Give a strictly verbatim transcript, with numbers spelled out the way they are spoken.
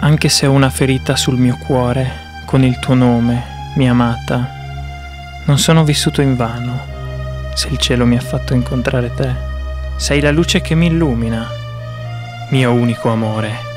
Anche se ho una ferita sul mio cuore con il tuo nome, mia amata, non sono vissuto invano se il cielo mi ha fatto incontrare te. Sei la luce che mi illumina, mio unico amore.